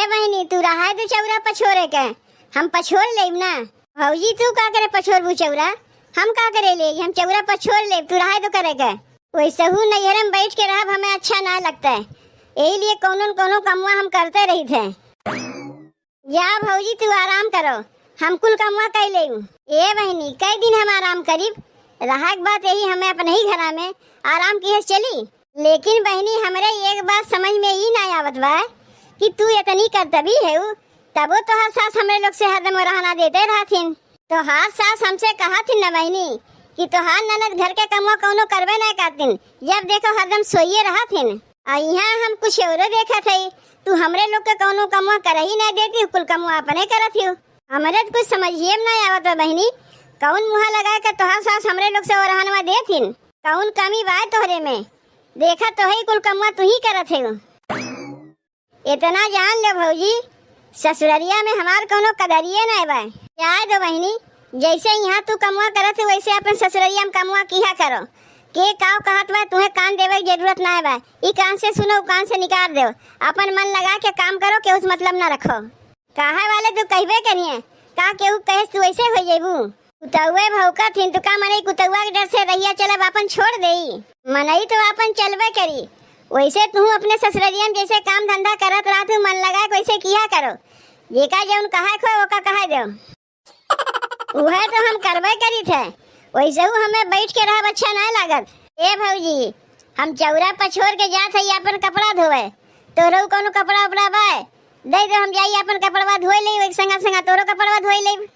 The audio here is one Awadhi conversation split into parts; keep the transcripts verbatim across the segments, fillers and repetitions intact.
ए बहिनी, तू रहाय दे चौरा पछोरे के, हम पछोर लेब ना। भौजी, तू का करे पछोरबू चौरा, हम का करे ले, हम चौरा पछोर लेब, तू रहाय दो करे के। वैसहू नैहर में बैठ के रहब हमें अच्छा ना लगता है, यही लिए कौनो न कौनो कमवा हम करते रही थे। जा भौजी, तू आराम करो, हम कुल कमवा कइ लेब। ए बहिनी, कई दिन हम आराम करीब, रहा के बात यही, हमें अपने ही घरा में आराम किहे से चली। लेकिन बहिनी, हमरे एक बात समझ में ई ना आवत बा कि तू इतनी करतबी है, तबो तोहार सास हमरे लोग से हरदम ओरहना देते रहथिन। तोहार सास हमसे कहथिन न बहिनी कि तोहार ननद घर के कमवा कौनो करबे ना करतिन, जब देखो हरदम सोइए रहथिन। आ यहाँ हम कुछ औरो देखत हई, तू हमरे लोग के कौनो कमवा करही ना देती, कुल कमवा अपने करत हियो। हमरे त कुछ समझिए में ना आवत बा बहिनी, कौन मुँह लगा के तोहार सास हमरे लोग से ओरहनवा देथिन? कौन कमी बा तोहरे में? देखा तो है कुल कमवा तू ही करत है। इतना जान लो भौजी, ससुररिया में हमार कौनो कदरिये ना बा। जाए दो बहिनी, जैसे यहाँ तू कमवा करत है वैसे अपन ससुररिया में कमवा किहा करो। के काव कहत बा तुहे कान देवे के जरूरत ना बा। ई कान से सुनो, उ कान से निकाल दो। अपन मन लगा के काम करो, केहू से मतलब ना रखो। कहे वाले तो कहबे करिए, का केहू कहे तू ऐसे हो जेबू? कुतउए भौंकत हिन तो का मनई कुतउआ के डर से रहिया चलब आपन छोड़ देई? मनई तो आपन चलबे करी। वैसे तू अपने ससुररिया में जैसे काम धंधा करत रहा तू मन लगा के वैसे किया करो। जेका जौन कहा खो ओका कहा दो। उहे तो हम करबे करी थे। वैसे हमें बैठ के रहब अच्छा ना लागत। ए भौजी, हम चौरा पर छोड़ के जात हई अपन कपड़ा धोवे। तोरो कौनो कपड़ा उपड़ा बा? दे दो, हम जाई अपन कपड़वा धोए लेब, एक संगा संगा तोरो कपड़वा धोए लेब।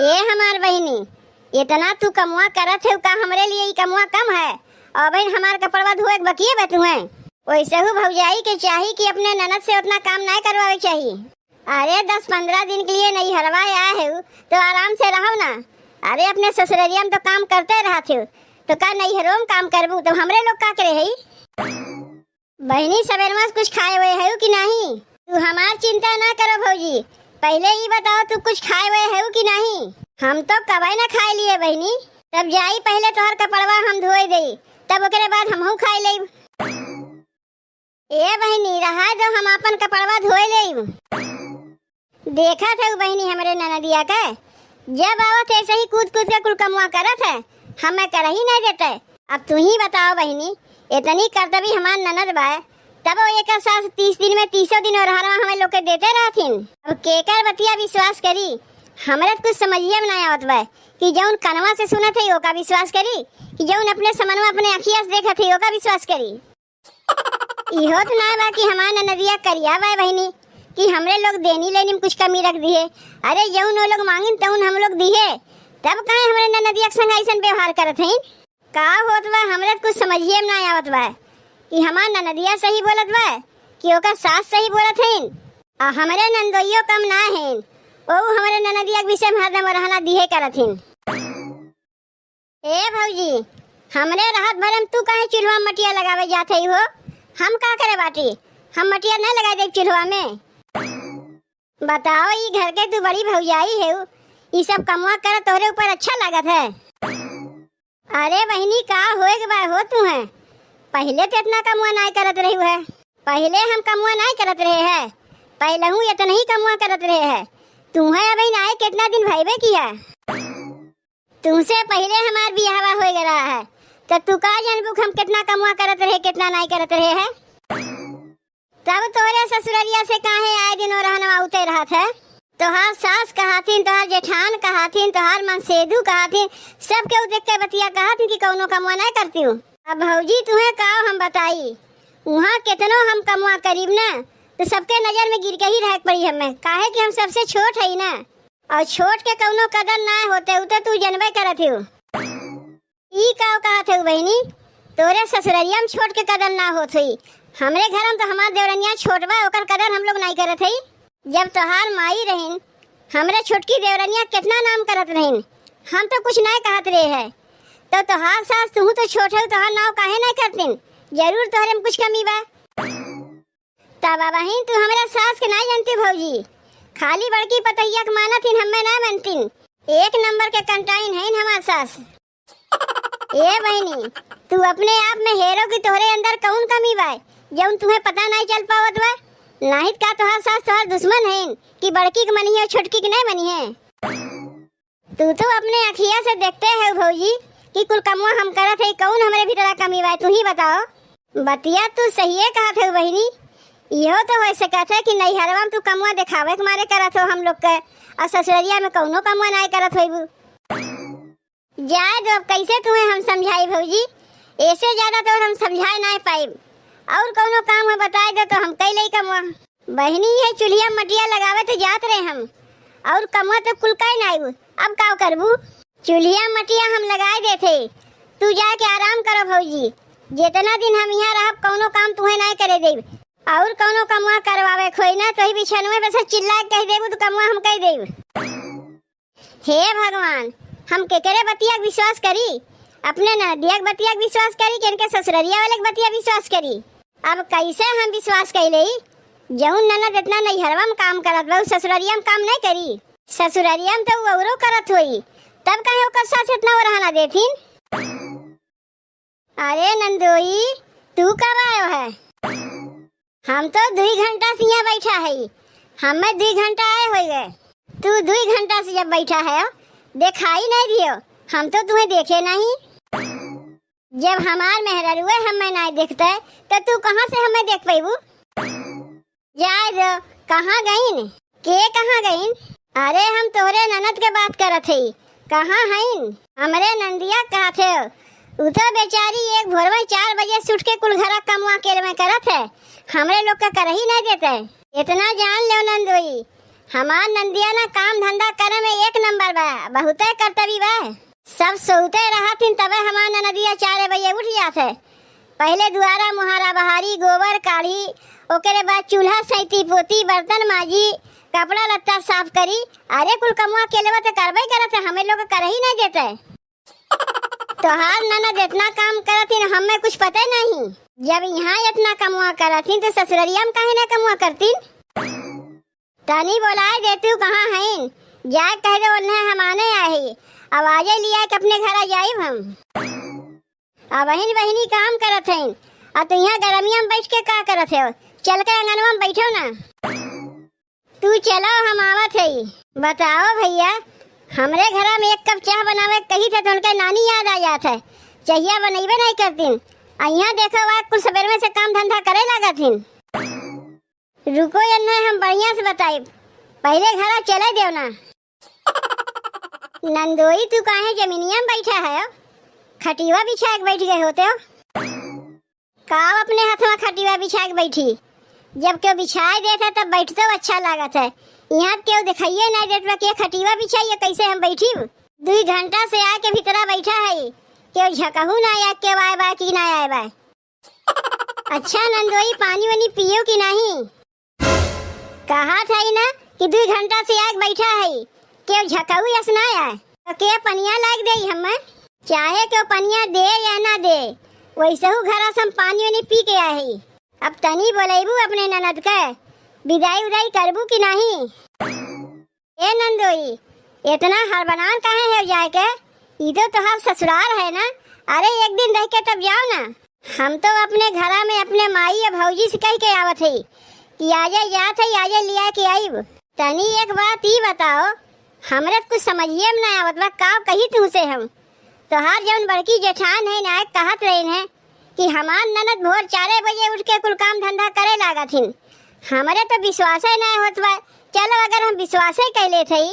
ए हमार बहिनी, इतना तू कमवा करत है का हमरे लिए ई कमवा कम है? अबहिन हमार कपड़वा धोए के बकिए बा तुहें? वैसे हु भौजाई के चाही कि अपने ननद से उतना काम ना करवावे के चाही। अरे दस पन्द्रह दिन के लिए नैहरवा आए है तो आराम से रहो ना। अरे अपने ससुररिया में तो काम करते रहत हो, तो का नैहरो में काम करबू तो हमरे लोग का करे है? बहिनी, सबेरवा से कुछ खाए हुए है कि नहीं? तू हमार चिंता ना करो भौजी, पहले ई बताओ तू कुछ खाए हुए है कि नहीं? हम तो कबई ना खाए लिए बहिनी। तब जाई पहले तोहर कपड़वा हम धोए देई, तब ओकरे बाद हमहू खाए लेब। ए बहिनी, रहा दो, हम आपन कपड़वा धोए लेब। देखत है बहिनी हमरे ननदिया के, जब आवत है ऐसे ही कूद कूद के कुल कमुआ करत है, हमें करही नहीं देते। अब तू ही बताओ बहिनी, इतनी करतबी हमार ननद बा, तब वो एक सास तीस दिन में तीसों दिन ओरहरवा हमें लोग के देते रहथिन। अब केकर बतिया विश्वास करी? हमरे तो कुछ समझिए में ना आवत बा कि जौन कनवा से सुनत है ओका विश्वास करी कि जौन अपने समनवा अपने अखिया से देखत है ओका विश्वास करी। इहो तो ना बा कि हमार ननदिया करिया बा बहिनी कि हमरे लोग देनी लेनी में कुछ कमी रख दिहे। अरे जौन वो लोग मांगिन तौन हम लोग दिहे, तब काहे हमरे ननदिया के संग ऐसन व्यवहार करत हईन? का होत बा, हमरे त कुछ समझिए में ना आवत बा कि हमार ननदिया सही बोलत बा कि ओकर सास सही बोलत हईन। आ हमरे ननदोइयो कम ना हईन, ओहू हमरे ननदिया के विषय में हरदम रहना दिहे करत हईन। ए भौजी, हमरे रहत भरे में तू काहे चूल्हा में मटिया लगावे जात हई हो? हम का करे बाटी, हम मटिया ना लगाए देब चूल्हा में। बताओ, ई घर के तू बड़ी भौजाई है, ई सब कमवा कर तोहरे ऊपर अच्छा लागत है? अरे बहिनी, का होए के बा हो तुहें? पहिले तो इतना कमवा नाय करत रही है, पहिले हम कमवा नाय करत रहे है, पहले हूँ इतना ही कमवा करत रहे है। तुहें अब नाय कितना दिन भइबे किया, तुमसे पहिले हमार बियाहवा होए गए रहा है, तो तू का जानबू कि हम कितना कमवा करत रहे, कितना नाय करत रहे है? तब तोरे ससुररिया से काहे आए दिन ओरहनवा उते रहत है? तोहार सास कहाथिन, तोहार जेठान कहाथिन, तोहार मनसेदू कहाथिन, सब केहू देख के बतिया कहाथिन कि कौनो कमवा नाय करती हूँ। अब भौजी तुहें का हम बताई, उहाँ केतनो हम कमवा करीब ना, तो सबके नजर में गिर के ही रहे के पड़ी हमें, काहे कि हम सबसे छोट हई ना। और छोट के कौनो कदर ना होते, उ तो तू जनबे करत हो। ई का कहत हो बहिनी, तोरे ससुररिया में छोट के कदर ना होत होई, हमरे घर में तो हमार देवरनिया छोट बा, ओकर कदर हम लोग नाई करत हई। जब तोहार माई रहिन, हमरे छोटकी देवरनिया कितना नाम करत रहिन, हम तो कुछ नाई कहत रहे है, तो तोहार सास, तुहू तो छोट हो, तोहार नाव काहे नाई करतिन? जरूर तोहरे में कुछ कमी बा। तब अबहिन तू हमरा सास के नाई जानती भौजी, खाली बड़की पतोहिया के मानत हिन, हमें ना मानतिन। एक नंबर के कंटाइन हईन हमार सास। ए बहिनी, तू अपने आप में हेरो कि तोहरे अंदर कौन कमी बा, जौन तुहें पता नाई चल पावत बा? नाहीं त का तोहार सास तोहार दुश्मन हइन कि बड़की के मनिहे अउर छोटकी के नाहीं मनिहे? तू तो अपने अखिया से देखते हउ भौजी कि कुल कमवा हम करत हई, कउन हमरे भीतरा कमी बा, तू ही बताओ। बतिया तू सहिए कहत हउ बहिनी, इहो तो होइ सकत है कि नैहरवा में तू कमवा देखावे के मारे करत हउ हम लोग के, अउर ससुररिया में कउनो कमवा नाहीं करत होइबू। जाए दो, अब कइसे तुहें हम समझाई भौजी, एसे ज्यादा तो हम समझाए नाहीं पाइब। अउर कउनो काम हो बताए दो तो हम कइ लेई कमवा। बहिनी, इहे चुल्हिया मटिया लगावे तो जात रहे हम, अउर कमवा तो कुल कइ नाइउ, अब काव करबू? चुल्हिया मटिया हम लगाए देथे, तू जाके आराम करो भौजी, जेतना दिन हम इहाँ रहब कउनो काम तुहें नाहीं करे देब, अउर कउनो कमवा करवावे के होई ना तो ही बिछनवे पे से चिल्ला के कहि देबू तो कमवा हम कइ देब। हे भगवान, हम केकरे बतिया के विश्वास करी? अपने ननदिया के बतिया के विश्वास करी कि इनके ससुररिया वाले के बतिया विश्वास करी? अब कइसे हम विश्वास कइ लेई, जउन ननद एतना नैहरवा में काम करत बा, उ ससुररिया में काम नाहीं करी? ससुररिया में तो उ अउरो करत होई, तब काहे ओकर सास एतना ओरहना देथिन? अरे नंदोई, तू कब आयो है? हम तो दुइ घंटा से इहाँ बैठा है, हमें दुइ घंटा आए होइ गए। तू दुइ घंटा से जब बैठा है, देखाई नाहीं दियो, हम तो तुहें देखे नाहीं। जब हमार मेहररुए हमें नाहीं देखते, तो तू कहाँ से हमें देख पैबू? जाए दो, कहाँ गइन? के कहाँ गइन? अरे, हम तोहरे ननद के बात करत हई, कहाँ हइन? हमरे नंदिया कहत हउ, उ तो बेचारी एक भोर में चार बजे से उठ के कुल घरा कमवा अकेले में करत है, हमरे लोग के करही नाहीं देते। एतना जान लेव नंदोई, हमार नंदिया ना काम धंधा करे में एक नंबर बा, बहुते करतबी बा। सब सोते रहत हिन, तबे हमार ननदिया चारे बजे उठ जात है। पहिले दुआरा मुहारा बहारी, गोबर काढ़ी, ओकरे बाद चूल्हा सैती पोती, बर्तन माजी, कपड़ा लत्ता साफ करी। अरे कुल कमवा अकेले बा त करबे करत है, हमें लोग करही नाहीं देते। तोहार ननद एतना काम करत हिन, हमें कुछ पते नाहीं। जब इहाँ एतना कमवा करत हिन, त ससुररिया में काहे ना कमवा करतिन? तनी बोलाए देतू, कहाँ हइन? जाए कह दे, ओन्हे हम आने आए ही। अब आजे लिया के अपने घरा जाइब हम। अबहिन बहिनी काम करत हइन, आ तू इहाँ गरमिया में बैठ के का करत हो? चल के अंगनवा में बैठो ना। तू चलो, हम आवत हई। बताओ भइया, हमरे घरा में एक कप चाह बनावे के कही थे तो उनके नानी याद आ जात है। चहिया बनइबे नाहीं करतिन। आ इहाँ देखो, आ कुल सबेर में से काम धंधा करे लागत हिन। रुको, एन्हे हम बढ़िया से बताइब, पहिले घरा चले देव ना। नंदोई, तू काहे जमीनिया में बैठा है? खटिया बिछा के बैठ गए होते हो। का अपने हथवा खटिया बिछा के बैठी? जब केहू बिछाए देत है तब बैठतो अच्छा लागत है। इहाँ केहू दिखाइए नाहीं देत बा, के खटिया बिछाइए, कैसे हम बैठी? दुइ घंटा से आके भीतरा बैठा है, केहू झकहू ना आया, केहू आए बा कि ना आए बा। अच्छा नंदोई, पानी वानी पियो कि नाहीं? कहत हई ना कि दुइ घंटा से आके बैठा हई, केहू झकहू अस ना आए, तो के पनिया लाग देई हमें? चाहे केहू पनिया दे या ना दे, वैसहू घरा से हम पानी वानी पी के आए हई। अब तनी बोलैबू अपने ननद के, विदाई उदाई करबू कि नाहीं? ए नंदोई, एतना हड़बड़ान काहे हो जाए के? ई तो तोहार ससुराल है ना। अरे, एक दिन रह के तब जाओ ना। हम तो अपने घरा में अपने माई या भौजी से कह के आवत हई कि आजे जात हई, आजे लिया के आइब। तनी एक बात ई बताओ, हमरा त कुछ समझिए में ना आवत बा, का कही तुमसे हम? तोहार जौन बड़की जेठान है ना, कहत रहिन है कि हमार ननद भोर चारे बजे उठ के कुल काम धंधा करे लागत हिन। हमरे तो विश्वासे नाय होत बा। चलो, अगर हम विश्वासे कइ लेत हई,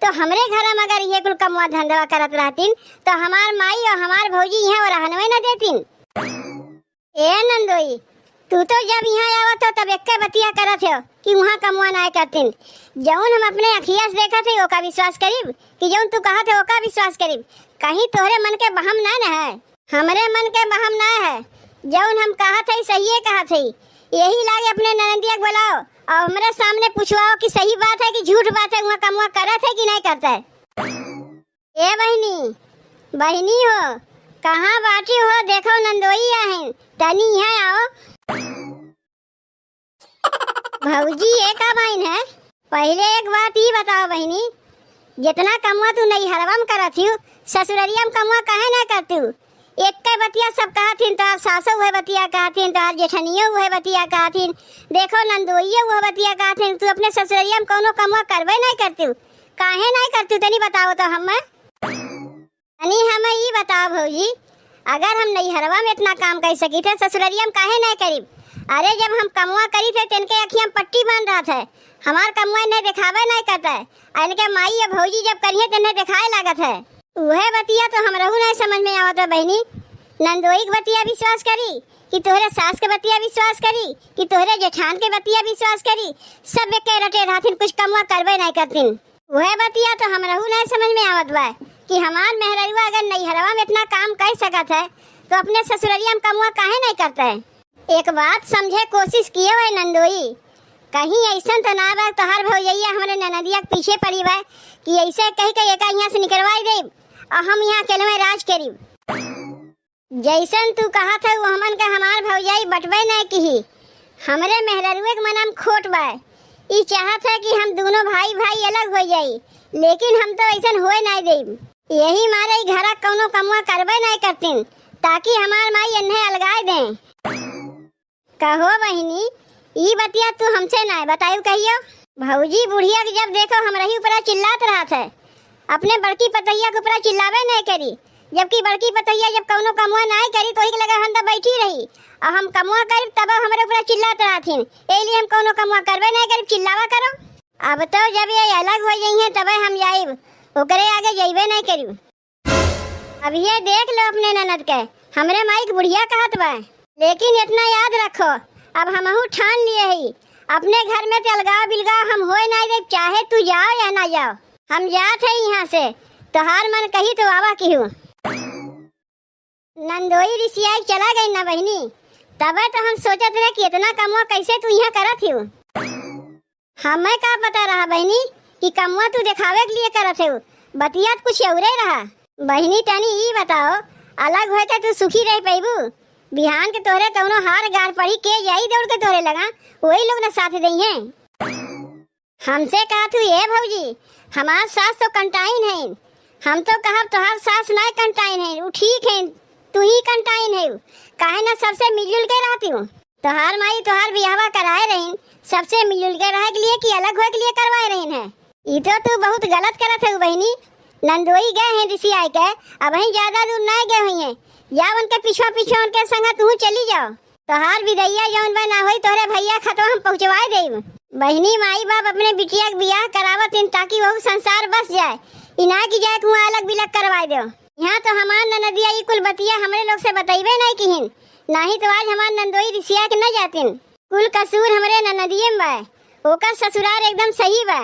तो हमरे घर में अगर ये कुल कमवा धंधवा करत रहतिन, तो हमार माई और हमार भौजी यहाँ रहनवे न देतिन। ए नंदोई, तू तो जब यहाँ आवत हो, तब एक्के बतिया करत हो कि वहाँ कमवा नाय करतिन। जौन हम अपने अखिया से देखत हई, ओका विश्वास करीब कि जौन तू कहत हो, ओका विश्वास करीब? कहीं तोहरे मन के बहम नाय न है? हमरे मन के बहम ना है, जौन हम कहत हई सहिए कहत हई। यही लागे अपने ननदिया के बुलाओ और हमरे सामने पूछवाओ कि सही बात है कि झूठ बात है, वहाँ कमवा करत है कि नहीं करत है। ए बहिनी, बहिनी हो, कहाँ बाटी हो? देखो नंदोई आहिन, तनी यहाँ आओ। भौजी, ये का भइन है? पहिले एक बात ई बताओ बहिनी, जितना कमवा तू नैहरवा में करत हिउ, ससुररिया में कमवा काहे ना करतिउ? एक्के बतिया सब कहत हिन, तोहार सासो उहे बतिया कहत हिन, तोहार जेठनियो उहे बतिया कहत हिन, देखो नंदोइयो उहे बतिया कहत हिन, तू अपने ससुररिया में कौनो कमवा करबे नहीं करतिउ, काहे नहीं करतिउ, तनी बताओ तो हम्मे। तनी हम्मे ई बताओ भौजी, अगर हम नैहरवा में इतना काम कर सकी थे, ससुररिया में काहे नहीं करीब? अरे जब हम कमवा करी थे, तेनके अखिया में पट्टी बांध रहा थे, हमार कमवा इन्हें दिखावे नहीं करते, आ इनके माई या भौजी जब करिए तो इन्हें दिखाए लागत है। उहे बतिया तो हमरहू नहीं समझ में आवत है बहिनी। नंदोई के बतिया विश्वास करी कि तोहरे सास के बतिया विश्वास करी कि तोहरे जेठान के बतिया विश्वास करी, सब एक के रटे रहथिन, कुछ कमवा करबे नहीं करथिन। उहे बतिया तो हमरहू नहीं समझ में आवत बा कि हमार मेहररुआ अगर नैहरवा में इतना काम कर सकत है तो अपने ससुररिया में कमवा काहे नहीं करते? एक बात समझे कोशिश किए भाई नंदोई, कहीं ऐसन तो ना बा तोहार भौजैया हमरे ननदिया के पीछे पड़ी बा कि ऐसे कह के एका यहाँ से निकलवाई देब और हम यहाँ अकेले में राज करीब। जैसन तू कहत है वो हमन का हमार भौजाई बटबे नहीं किही। हमरे मेहररुए के मना में खोट बा, ई चाहत है कि हम दोनों भाई भाई अलग हो जाई, लेकिन हम तो ऐसन होए नहीं देब। यही मारे ई घरा कौनो कमवा करबे नहीं करतीन, ताकि हमार माई इन्हें अलगाए दें। कहो बहिनी, ई बतिया तू हमसे नाय बतायू कहियो। भौजी बुढ़िया के जब देखो हमरही ऊपरा चिल्लात रहत है, अपने बड़की पतोहिया के ऊपरा चिल्लावे नहीं करी, जबकि बड़की पतोहिया जब कौनो कमवा नहीं करी तो ओही के लगे हम तो बैठी रही, और हम कमवा करी तब हमरे ऊपरा चिल्लात रहथिन, एही लिए हम कौनो कमवा करबे नहीं करी, चिल्लावा करो। अब तो जब ये अलग हो गई हैं तबे हम जाइब, ओकरे आगे जइबे नहीं करी। अब ये देख लो अपने ननद के, हमरे माई के बुढ़िया कहत बा। लेकिन इतना याद रखो, अब हमहू ठान लिए ही, अपने घर में ते अलगाव बिलगाव हम होए नाई देब, चाहे तू जाओ या ना जाओ। हम जात है यहाँ से, तोहार मन कही तो आवा किहू। नंदोई रिसियाई चला गई ना बहिनी, तबे तो हम सोचत रहे कि इतना कमवा कैसे तू यहाँ करत हिउ। हमें का पता रहा बहिनी कि कमवा तू देखावे के लिए करत हेउ, बतिया त कुछ औरे रहा। बहिनी तनी ई बताओ, अलग होए त तू सुखी रह पैबू? बिहान के तोहरे कौनो हार गार पड़ी के जाई दौड़ के तोहरे लगा, वही लोग न साथ दइहें। हमसे कहा तू ए भौजी, हमार सास तो कंटाइन है, हम तो कहब तोहार सास ना कंटाइन है, उ ठीक है, तू ही कंटाइन है, काहे ना सबसे मिलजुल के रहती हूँ। तोहार माई तोहार बियाहवा कराए रहिन, सबसे मिलजुल के रहे के लिए कि अलग होए के लिए करवाए रहिन है? ई तो तू बहुत गलत करत है बहिनी। नंदोई गए हैं रिसियाई के, अबहीं ज्यादा दूर ना गए हुई हैं। जाओ उनके पीछा पीछा उनके संग तू चली जाओ। तोहार विदैया जौन बा ना होई, तोहरे भैया खतवा हम पहुँचवाए देब। बहिनी माई बाप अपने बिटिया के बियाह करावत हैं ताकि वहू संसार बस जाए, ई ना कि जाए के हुआं अलग बिलग करवाए दो। यहाँ तो हमार ननदिया ई कुल बतिया हमरे लोग से बतइबे नहीं किहिन, नाही तो आज हमार नंदोई रिसिया के न जातिन। कुल कसूर हमरे ननदिये में बा, ओकर ससुरार एकदम सही बा।